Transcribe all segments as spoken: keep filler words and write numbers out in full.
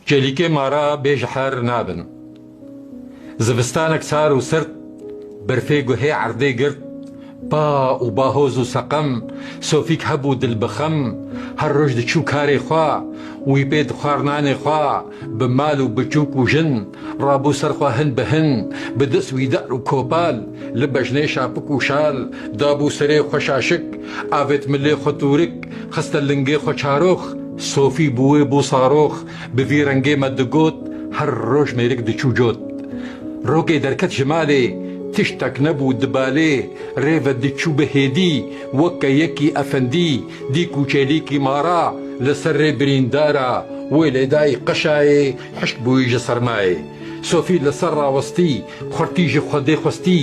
Çêlîkê mara bê ji her nabin. Zivistanek sar û sirt, berfê guhê erdê girt, pa û bahoz û seqem, Sofîk hebû dil bi xem, her roj diçû karê xwe, wî pê dixwar nanê xwe, bi mal û biçûk û jin, rabû ser xwe hin bi hin, bi dest wî de'r û kopal, li bejnê şapik û şal, dabû serê xwe şaşik, avêt milê xwe tûrik, xiste lingê xwe çarox, Sofî bi wê bû sarox, bi vî rengê me digot, her roj mêrik diçû cot. Rokê derket ji malê, tiştek nebû di balê, rê ve diçû bi hêdî, weke yekî efendî, dîk û çêlîkî mara, li ser rê birîndara, wê lê dayî qeşayê, hişk bûyî ji sermayê. Sofî li ser rawestî, xurtî ji Xwedê xwestî,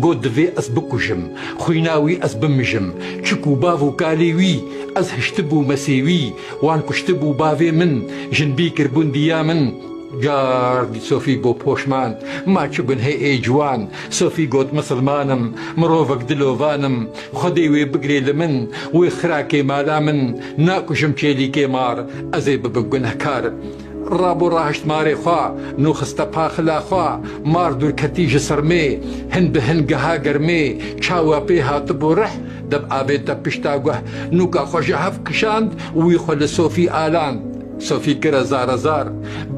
got, divê ez bikujim, xwîna wî ez bimijim, çik û bav û kalê wî, ez hiştibû mesê wî, wan kuştibû bavê min, jinbî kirbûn diya min. Car dî Sofî got, poşman, ma çi gunhê ê ciwan? Sofî got, misilman im, mirovek dilovan im, Xwedê wê bigirê li min, wê xirakê mala min, nakujim çêlîkê mar, ez ê bibim gunehkar. Rabû rahişt marê xwe, nû xiste paxila xwe, mar dûr ketî ji sermê, hin bi hin geha germê, çawa pê hatibû rih, deb avête pişta guh, nûka xwe ji hev kişand û wî xwe li Sofî aland. Sofî kire zare zar,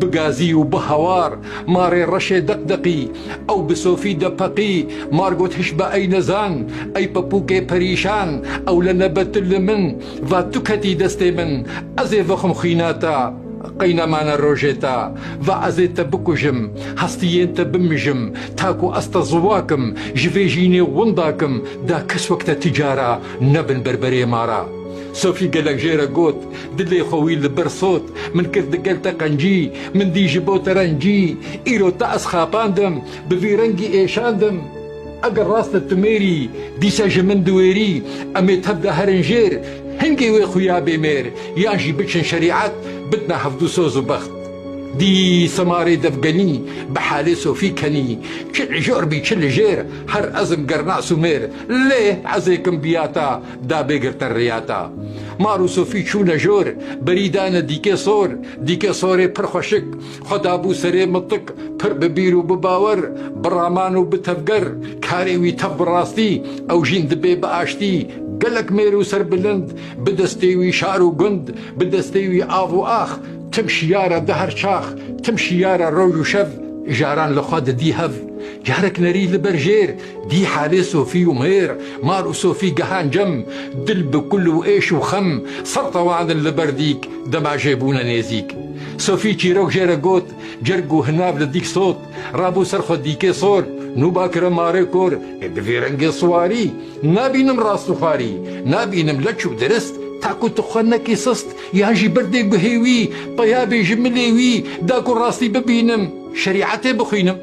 bi gazî û bi hawar, marê reşê deqdeqî, ew bi Sofî de peqî, mar got, hiş be ey nezan, ey pepûkê perîşan, ew le nebe tu li min, va tu ketî destê min, ez ê vexwim xwîna te, qey nemane rojê te, va ez ê te bikujim, hestiyên te bimijim, ta ku ez te ziwa kim, ji vê jînê winda kim, da kes wek te ti cara nebin berberê mara. Sofî gelek jê re got, dilê xwe wî li ber sot, min kir digel te qencî, min dî ji bo te rencî, îro te ez xapandim, bi vî rengî êşandim. Eger rast e tu mêrî, dîse ji min diwêrî, em ê tev de herin jêr, hingê wê xuya bê mêr, yan jî biçin şerîet, bidine hevdû soz û bext. Dî semarê devgenî, bi halê Sofî kenî, çi li jor bî çi li jêr, her ez im ger nas û mêr, lê ez ê kim biya te, da bê girtin riya te. Mar û Sofî çûne jor, berî dane dîkê sor, dîkê sorê pir xweşik, xwe dabû serê mitik, pir bi bîr û bi bawer, bi raman û bi tevger, karê wî tev bi rastî, ew jîn dibê bi aştî, gelek mêr û serbilind, bi destê wî şar û gund, bi destê wî av û ax, tim şiyare di her çax, tim şiyare roj û şev, jaran li xwe didî hev. Carek nerî li ber jêr, dî halê Sofî û mêr, mar û Sofî gehan cem, dil bi kul û êş û xem, ser tewandin li ber dîk, dema jê bûne nêzîk. Sofî çîrok jê re got, cerg û hinav li dîk sot, rabû ser xwe dîkê sor, nûba kire marê kor, ê bi vî rengê siwarî, nabînim rast û xwarî, nabînim leç û dirist, ta ku tu xwe nekî sist, yan jî berdê guhê wî, peya bê ji milê wî, da ku rastî bibînim, şerîetê bixwînim.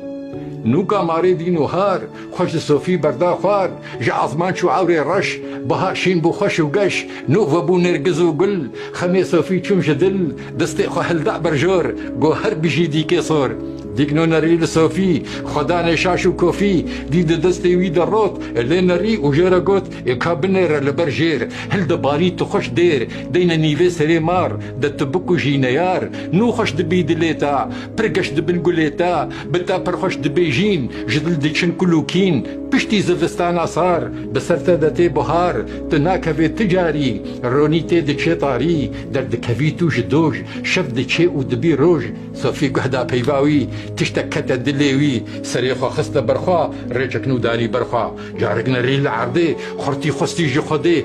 Nûka marê dîn û har, xweş li Sofî berda xwar, ji azman çû ewrê reş, biha şîn bû xweş û geş, nû vebû nêrgiz û gul, xemê Sofî çûm ji dil, destê xwe hilda ber jor, got, her bijî dîkê sor. Dîk nû nerî li Sofî, xwe danê şaş û kofî, dî di destê wî de rot, lê nerî û jê re got, ê ka binêre li ber jêr, hilde balî tu xweş dêr, deyne nîvê serê mar, de tu bikujî neyar, nû xweş dibî dilê te, pir geş dibin gulê te, bi te pir xweş dibêjîn, ji dil diçin kul û kîn, piştî zivistana sar, bi ser te de tê buhar, tu nakevê ti carî, ronî tê diçê tarî, derdikevî tu ji doj, şev diçê û dibî roj. Sofî guh da peyva wî, tiştek kete dilê wî, serê xwe xiste ber xwe, rêçek nû danî ber xwe. Carek nerî li erdê, xurtî xwestî ji Xwedê.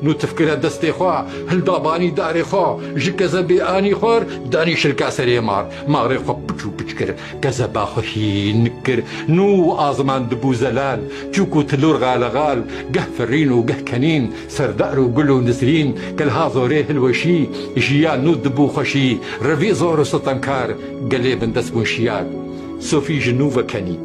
Nû tifkire destê xwe, hilda banî darê xwe, ji kezebê anî xwar, danî şilka serê mar. Marê xwe piç û piç kir, kezeba xwe hîn kir. Nû azman dibû zelal, çûk û tilûr xalexal, geh firîn û geh kenîn, serdar û gul û nisrîn, kelha zorê hilweşî, jiyan nû dibû xweşî, revî zor û sitemkar, gelê bindest bûn şiyar. Sofî ji nû ve kenî.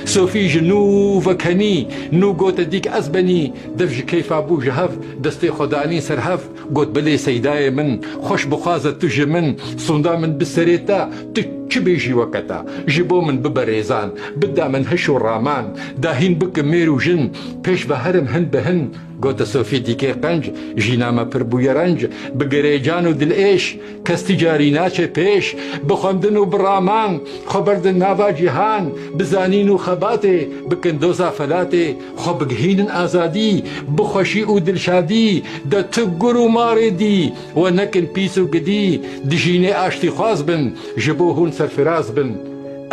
Sofî ji nû ve kenî, nû gote dîk ez benî, dev ji keyfa bû ji hev, destê xwe danî ser hev, got, belê seydayê min, xweş bixwaze tu ji min, sonda min bi serê te, tu Çi bêjî weke te, ji bo min bibe rêzan, bida min hiş û raman, da hîn bikim mêr û jin, pêş ve herim hin bi hin, gote Sofî dîkê qenc, jîna me pir bûye renc, bigirê can û dilêş, kes ti carî naçe pêş, bi xwendin û bi raman, xwe berdin nava cîhan, bi zanîn û xebatê, bikin doza felatê, xwe bigihînin azadî, bi xweşî û dilşadî, de tu gur û marê dî, we nekin pîs û gidî, dijînê aştîxwaz bin, ji bo hûn serfiraz bin.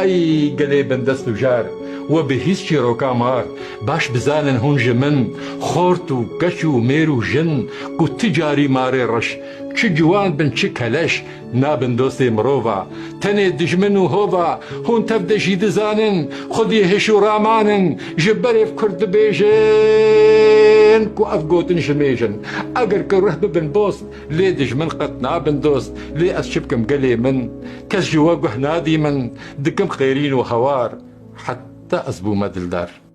Ey gelê bindest û jar, we bi hîs çîroka mar, baş bizanin hûn ji min, xort û keç û mêr û jin, ku ti carî marê reş, çi ciwan bin çi keleş, nabin dostê mirova. Tenê dijmin û hova, hûn tev de jî dizanin, xwedî hiş û ramanin, ji berê Kurd dibêjin, ku ev gotin ji mêj in. Eger ku rih bibin boz, lê dijmin qet nabin dost, lê ez çi bikim gelê min? Kes ji we guh nadî min, dikim xêrîn û hewar, heta ez bûme dildar.